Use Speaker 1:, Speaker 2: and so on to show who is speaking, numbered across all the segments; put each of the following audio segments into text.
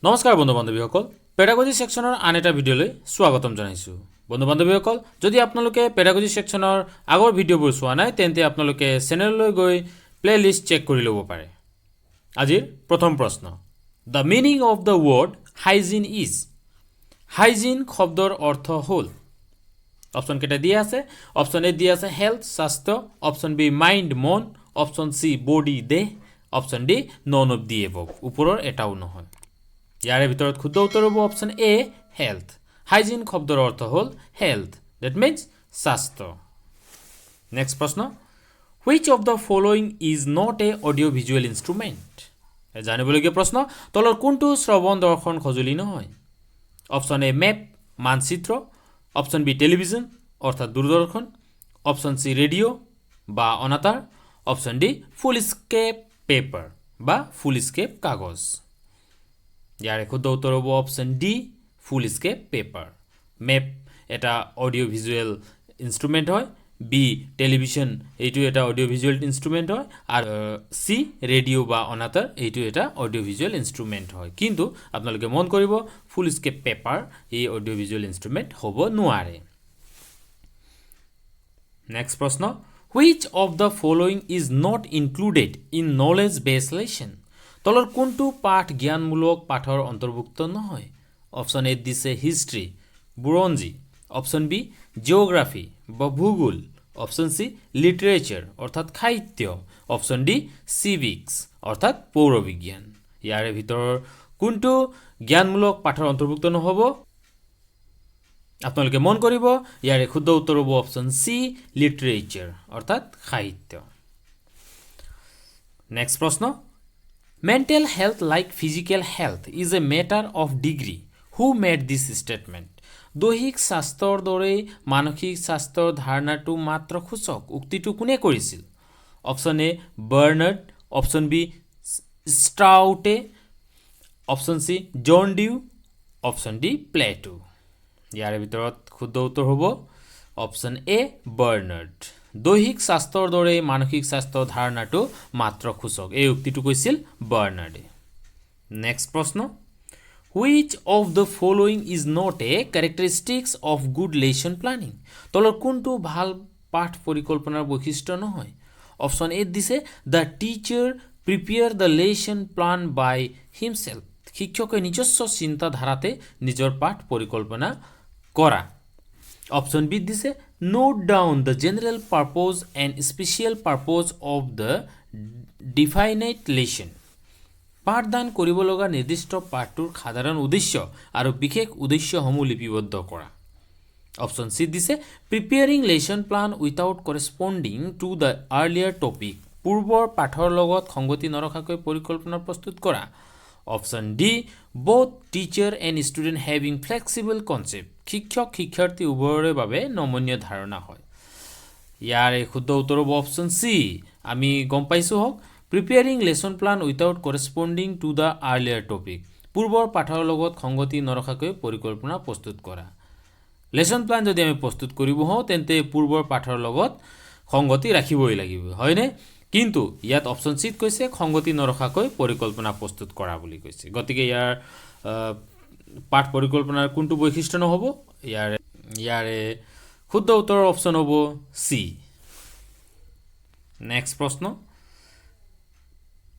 Speaker 1: নমস্কাৰ বন্ধু বান্ধৱীসকল, পেডাগজি ছেকশ্যনৰ আন এটা ভিডিঅ'লৈ স্বাগতম জনাইছোঁ। বন্ধু বান্ধৱীসকল, যদি আপোনালোকে পেডাগজি ছেকশ্যনৰ আগৰ ভিডিঅ'বোৰ চোৱা নাই, তেন্তে আপোনালোকে চেনেললৈ গৈ প্লে' লিষ্ট চেক কৰি ল'ব পাৰে। আজিৰ প্ৰথম প্ৰশ্ন, The meaning of the word hygiene is? Hygiene শব্দৰ অৰ্থ হ'ল? অপশ্যন কেইটা দিয়া আছে। অপশ্যন এ দিয়া আছে হেল্থ, স্বাস্থ্য। অপশ্যন বি মাইণ্ড, মন। অপশ্যন চি বডি, দেহ। Option D none of the above, ওপৰৰ এটাও নহয়। ইয়াৰে ভিতৰত শুদ্ধ উত্তৰ হ'ব অপশ্যন এ হেল্থ। হাইজিন শব্দৰ অৰ্থ হ'ল হেল্থ, that means স্বাস্থ্য। নেক্সট প্ৰশ্ন, Which of the following is not a audio visual instrument? জানিবলগীয়া প্ৰশ্ন, তলৰ কোনটো শ্ৰৱণ দৰ্শন সঁজুলি নহয়? অপশ্যন এ মেপ, মানচিত্ৰ। অপশ্যন বি টেলিভিশ্যন, অৰ্থাৎ দূৰদৰ্শন। অপশ্যন চি ৰেডিঅ' বা অনাতাঁৰ। অপশ্যন ডি ফুলস্কেপ পেপাৰ বা ফুলস্কেপ কাগজ। ইয়াৰে শুদ্ধ উত্তৰ হ'ব option D foolscap paper. Map এটা অডিঅ' ভিজুৱেল ইনষ্ট্ৰুমেণ্ট হয়, বি টেলিভিশ্যন এইটো এটা অডিঅ' ভিজুৱেল ইনষ্ট্ৰুমেণ্ট হয় আৰু চি ৰেডিঅ' বা অনাতাঁৰ এইটো এটা অডিঅ' ভিজুৱেল ইনষ্ট্ৰুমেণ্ট হয়। কিন্তু আপোনালোকে মন কৰিব, ফুলস্কেপ পেপাৰ এই অডিঅ' ভিজুৱেল ইনষ্ট্ৰুমেণ্ট হ'ব নোৱাৰে। নেক্সট প্ৰশ্ন, Which of the following is not included in knowledge based lesson? তলৰ কোনটো পাঠ জ্ঞানমূলক পাঠৰ অন্তৰ্ভুক্ত নহয়? অপশ্যন এ দিছে হিষ্ট্ৰী, বুৰঞ্জী। অপশ্যন বি জিঅ'গ্ৰাফী বা ভূগোল। অপশ্যন চি লিটাৰেচাৰ, অৰ্থাৎ সাহিত্য। অপশ্যন ডি চিভিক্স, অৰ্থাৎ পৌৰবিজ্ঞান। ইয়াৰে ভিতৰৰ কোনটো জ্ঞানমূলক পাঠৰ অন্তৰ্ভুক্ত নহ'ব? আপোনালোকে মন কৰিব, ইয়াৰে শুদ্ধ উত্তৰ হ'ব অপশ্যন চি লিটাৰেচাৰ, অৰ্থাৎ সাহিত্য। নেক্সট প্ৰশ্ন, Mental health, like physical health, is a matter of degree. Who made this statement? দৈহিক স্বাস্থ্যৰ দৰেই মানসিক স্বাস্থ্যৰ ধাৰণাটো মাত্ৰ সূচক, উক্তিটো কোনে কৰিছিল? Option A Bernard, option B ষ্ট্ৰাউটে, option C John due, option D Plato. ইয়াৰে ভিতৰত শুদ্ধ উত্তৰ হ'ব অপশ্যন এ বাৰ্নাৰ্ড। দৈহিক স্বাস্থ্যৰ দৰেই মানসিক স্বাস্থ্যৰ ধাৰণাটো মাত্ৰ সূচক, এই উক্তিটো কৈছিল বাৰ্নাৰ্ডে। নেক্সট প্ৰশ্ন, Which of the following is not a characteristics of good lesson planning? তলৰ কোনটো ভাল পাঠ পৰিকল্পনাৰ বৈশিষ্ট্য নহয়? অপশ্যন এ দিছে the teacher prepare the lesson plan by himself, শিক্ষকে নিজস্ব চিন্তাধাৰাতে নিজৰ পাঠ পৰিকল্পনা কৰা। অপশ্যন বি দিছে note down the general purpose and special purpose of the definite lesson, পাঠদান কৰিব লগা নিৰ্দিষ্ট পাঠটোৰ সাধাৰণ উদ্দেশ্য আৰু বিশেষ উদ্দেশ্যসমূহ লিপিবদ্ধ কৰা। অপশ্যন চি দিছে preparing lesson plan without corresponding to the earlier topic, পূৰ্বৰ পাঠৰ লগত সংগতি নৰখাকৈ পৰিকল্পনা প্ৰস্তুত কৰা। Option D both teacher and student having flexible concept, শিক্ষক শিক্ষাৰ্থী উভয়ৰে বাবে নমনীয় ধাৰণা হয়। ইয়াৰ শুদ্ধ উত্তৰ হ'ব অপশ্যন চি। আমি গম পাইছোঁ হওক, preparing lesson plan without corresponding to the earlier topic, পূৰ্বৰ পাঠৰ লগত সংগতি নৰখাকৈ পৰিকল্পনা প্ৰস্তুত কৰা। লেচন প্লান যদি আমি প্ৰস্তুত কৰিব হওঁ, তেন্তে পূৰ্বৰ পাঠৰ লগত সংগতি ৰাখিবই লাগিব, হয়নে? কিন্তু ইয়াত অপশ্যন চিত কৈছে সংগতি নৰখাকৈ পৰিকল্পনা প্ৰস্তুত কৰা বুলি কৈছে। গতিকে ইয়াৰ পাঠ পৰিকল্পনাৰ কোনটো বৈশিষ্ট্য নহ'ব? ইয়াৰে শুদ্ধ উত্তৰৰ অপশ্যন হ'ব চি। নেক্সট প্ৰশ্ন,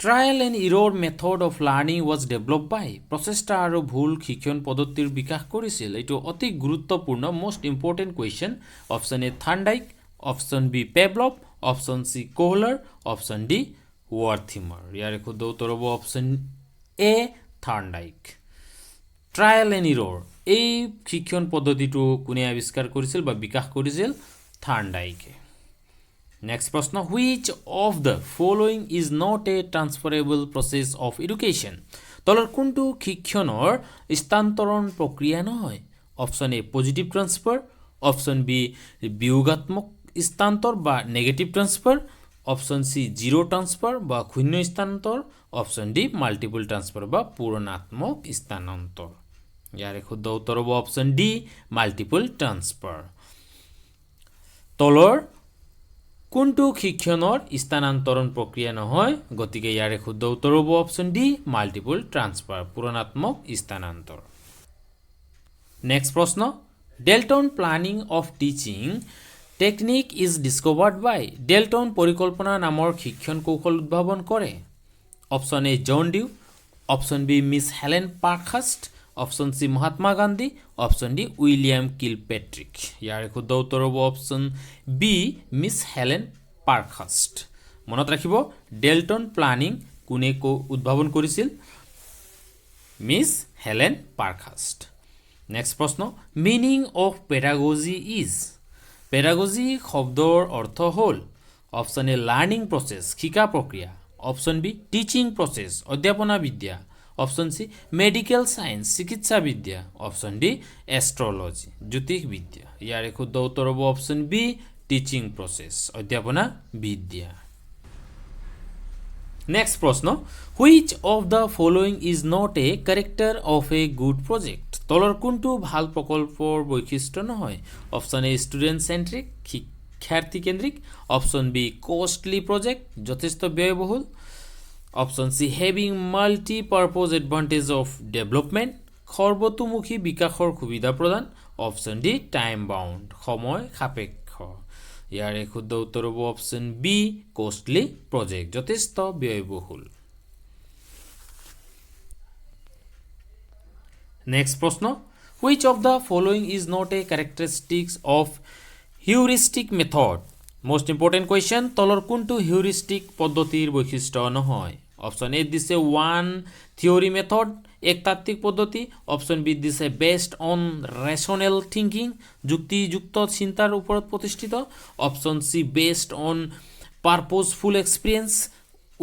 Speaker 1: Trial and error method of learning was developed by? প্ৰচেষ্টা আৰু ভুল শিক্ষণ পদ্ধতিৰ বিকাশ কৰিছিল? এইটো অতি গুৰুত্বপূৰ্ণ, most important question. Option A Thorndike, option B Pavlov, option C Kohler, option D Wertheimer. ইয়াৰে শুদ্ধ উত্তৰ হ'ব option A Thorndike. Trial and ইৰ'ৰ এই শিক্ষণ পদ্ধতিটো কোনে আৱিষ্কাৰ কৰিছিল বা বিকাশ কৰিছিল? থাৰ্ণডাইকে। নেক্সট প্ৰশ্ন, Which of the following is not a transferable process of education? তলৰ কোনটো শিক্ষণৰ স্থানান্তৰণ প্ৰক্ৰিয়া নহয়? Option A positive transfer, option B বিয়োগাত্মক স্থানান্তৰ বা negative transfer, option C zero transfer বা শূন্য স্থানান্তৰ, অপশ্যন ডি মাল্টিপল ট্ৰান্সফাৰ বা পূৰণাত্মক স্থানান্তৰ। ইয়াৰে শুদ্ধ উত্তৰ হ'ব অপশ্যন ডি মাল্টিপল ট্ৰান্সফাৰ। তলৰ কোনটো শিক্ষণৰ স্থানান্তৰণ প্ৰক্ৰিয়া নহয়? গতিকে ইয়াৰে শুদ্ধ উত্তৰ হ'ব অপশ্যন ডি, মাল্টিপুল ট্ৰান্সফাৰ, পূৰণাত্মক স্থানান্তৰ। নেক্সট প্ৰশ্ন, Dalton planning of teaching technique is discovered by? Dalton পৰিকল্পনা নামৰ শিক্ষণ কৌশল উদ্ভাৱন কৰে? Option A John Dewey, option B Miss Helen Parkhurst, option C Mahatma Gandhi, option D William Kilpatrick. ইয়াৰ শুদ্ধ উত্তৰ হ'ব option B, Miss Helen Parkhurst. মনত ৰাখিব, ডেল্টন প্লানিং কোনে উদ্ভাৱন কৰিছিল? Miss Helen Parkhurst. নেক্সট প্ৰশ্ন, meaning of pedagogy is? Pedagogy শব্দৰ অৰ্থ হ'ল? অপশ্যন এ লাৰ্ণিং প্ৰচেছ, শিকা প্ৰক্ৰিয়া। অপশ্যন বি টিচিং প্ৰচেছ, অধ্যাপনা বিদ্যা। অপশ্যন চি মেডিকেল চায়েন্স, চিকিৎসা বিদ্যা। অপশ্যন ডি এষ্ট্ৰলজি, জ্যোতিষ বিদ্যা। ইয়াৰে শুদ্ধ উত্তৰ হ'ব অপশ্যন বি টিচিং প্ৰচেছ, অধ্যাপনা বিদ্যা। নেক্সট প্ৰশ্ন, which of the following is not a character of a good project? তলৰ কোনটো ভাল প্ৰকল্পৰ বৈশিষ্ট্য নহয়? অপশ্যন এ ষ্টুডেণ্ট চেণ্ট্ৰিক, শিক্ষাৰ্থী কেন্দ্ৰিক। অপশ্যন বি কষ্টলি প্ৰজেক্ট, যথেষ্ট ব্যয়বহুল। Option C having multi purpose advantage of development, সৰ্বতোমুখী বিকাশৰ সুবিধা প্ৰদান। অপশ্যন ডি টাইম বাউণ্ড, সময় সাপেক্ষ। ইয়াৰে শুদ্ধ উত্তৰ হ'ব অপশ্যন বি কষ্টলি প্ৰজেক্ট, যথেষ্ট ব্যয়বহুল। নেক্সট প্ৰশ্ন, which of the following is not a characteristics of heuristic method? Most important question. তলৰ কোনটো হিউৰিষ্টিক পদ্ধতিৰ বৈশিষ্ট্য নহয়? অপশ্যন এ দিছে ওৱান থিয়ৰী মেথড, এক তাত্ত্বিক পদ্ধতি। অপশ্যন বি দিছে বেছড অন ৰেচনেল থিংকিং, যুক্তিযুক্ত চিন্তাৰ ওপৰত প্ৰতিষ্ঠিত। Option C based on purposeful experience,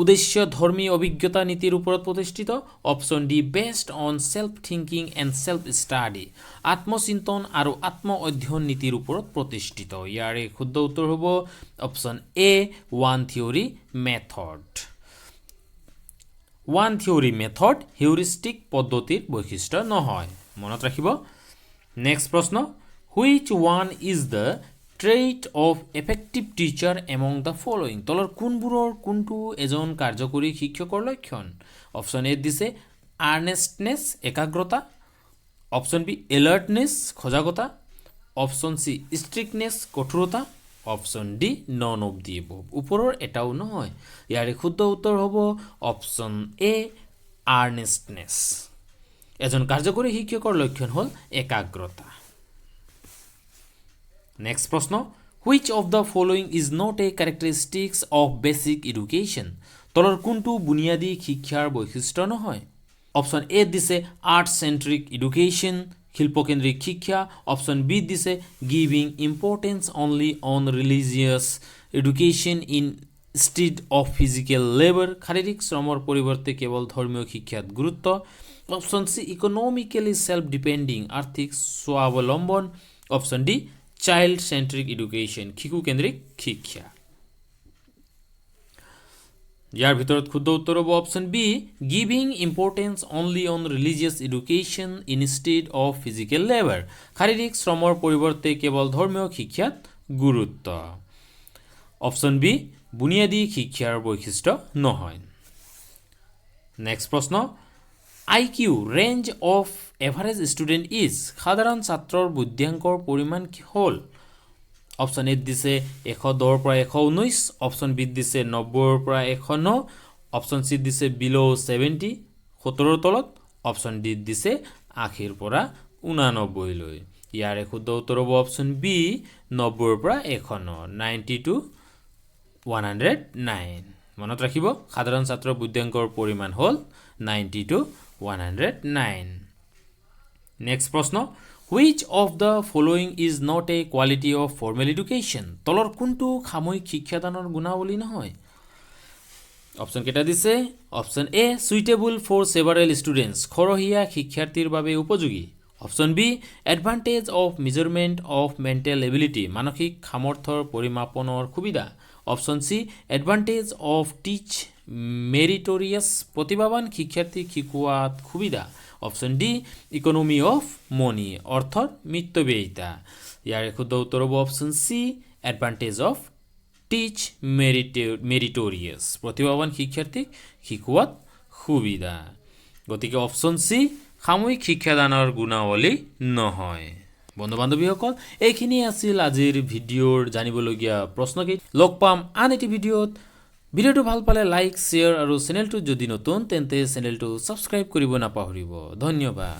Speaker 1: উদ্দেশ্যধৰ্মী অভিজ্ঞতা নীতিৰ ওপৰত প্ৰতিষ্ঠিত। Option D based on self thinking and self study, আত্মচিন্তন আৰু আত্ম অধ্যয়ন নীতিৰ ওপৰত প্ৰতিষ্ঠিত। ইয়াৰে শুদ্ধ উত্তৰ হ'ব option A one theory method. One theory method heuristic পদ্ধতিৰ বৈশিষ্ট্য নহয়, মনত ৰাখিব। নেক্সট প্ৰশ্ন, which one is the trait of effective teacher among the following? তলৰ কোনবোৰৰ কোনটো এজন কাৰ্যকৰী শিক্ষকৰ লক্ষণ? অপশ্যন এ দিছে আৰ্নেষ্টনেছ, একাগ্ৰতা। অপশ্যন বি এলাৰ্টনেছ, সজাগতা। অপশ্যন চি ষ্ট্ৰিক্টনেছ, কঠোৰতা। Option D none of the above, ওপৰৰ এটাও নহয়। ইয়াৰে শুদ্ধ উত্তৰ হ'ব অপশ্যন এ আৰ্নেষ্টনেছ। এজন কাৰ্যকৰী শিক্ষকৰ লক্ষণ হ'ল একাগ্ৰতা। নেক্সট প্ৰশ্ন, which of the following is not a characteristics of basic education? তলৰ কোনটো বুনিয়াদী শিক্ষাৰ বৈশিষ্ট্য নহয়? অপশ্যন এ দিছে আৰ্ট চেণ্ট্ৰিক এডুকেশ্যন, শিল্পকেন্দ্ৰিক শিক্ষা। অপশ্যন বি দিছে giving importance only on religious education instead of physical labour, শাৰীৰিক শ্ৰমৰ পৰিৱৰ্তে কেৱল ধৰ্মীয় শিক্ষাত গুৰুত্ব। Option C economically self depending, আৰ্থিক স্বাৱলম্বন। Option D child centric education, শিশুকেন্দ্ৰিক শিক্ষা। ইয়াৰ ভিতৰত শুদ্ধ উত্তৰ হ'ব option B giving importance only on religious education instead of physical labour, শাৰীৰিক শ্ৰমৰ পৰিৱৰ্তে কেৱল ধৰ্মীয় শিক্ষাত গুৰুত্ব। অপশ্যন বি বুনিয়াদী শিক্ষাৰ বৈশিষ্ট্য নহয়। নেক্সট প্ৰশ্ন, IQ range of average student is? সাধাৰণ ছাত্ৰৰ বুদ্ধ্যাংকৰ পৰিমাণ কি হ'ল? অপশ্যন এত দিছে 110ৰ পৰা 119। অপশ্যন বিত দিছে 90ৰ পৰা 109। অপশ্যন চিত দিছে বিল' 70, 70ৰ তলত। অপশ্যন ডিত দিছে 80ৰ পৰা 89লৈ। ইয়াৰে শুদ্ধ উত্তৰ হ'ব অপশ্যন বি 90ৰ পৰা 109, 90 to 109। মনত ৰাখিব, সাধাৰণ ছাত্ৰৰ বুদ্ধ্যাংকৰ পৰিমাণ হ'ল 90 to 109। Next প্ৰশ্ন, which of the following is not a quality of formal education? তলৰ কোনটো সাময়িক শিক্ষাদানৰ গুণাৱলী নহয়? অপশ্যন কেইটা দিছে? Option A suitable for several students, সৰহীয়া শিক্ষাৰ্থীৰ বাবে উপযোগী। Option B advantage of measurement of mental ability, মানসিক সামৰ্থ্যৰ পৰিমাপনৰ সুবিধা। Option C advantage of teach meritorious, প্ৰতিভাৱান শিক্ষাৰ্থীক শিকোৱাত সুবিধা। Option D economy of money, অৰ্থৰ মিতব্যয়িতা। ইয়াৰে শুদ্ধ উত্তৰ হ'ব option C advantage of Teach meritorious. প্ৰতিভাৱান শিক্ষাৰ্থীক শিকোৱাত সুবিধা। গতিকে অপশ্যন চি, সামূহিক শিক্ষাদানৰ গুণাৱলী নহয়। বন্ধু বান্ধৱীসকল, এইখিনিয়ে আছিল আজিৰ ভিডিঅ'ৰ জানিবলগীয়া প্ৰশ্নকেইটা। লগ পাম আন এটি ভিডিঅ'ত। ভিডিঅ'টো ভাল পালে লাইক, শ্বেয়াৰ আৰু চেনেলটোত যদি নতুন, তেন্তে চেনেলটো ছাবস্ক্ৰাইব কৰিব নাপাহৰিব। ধন্যবাদ।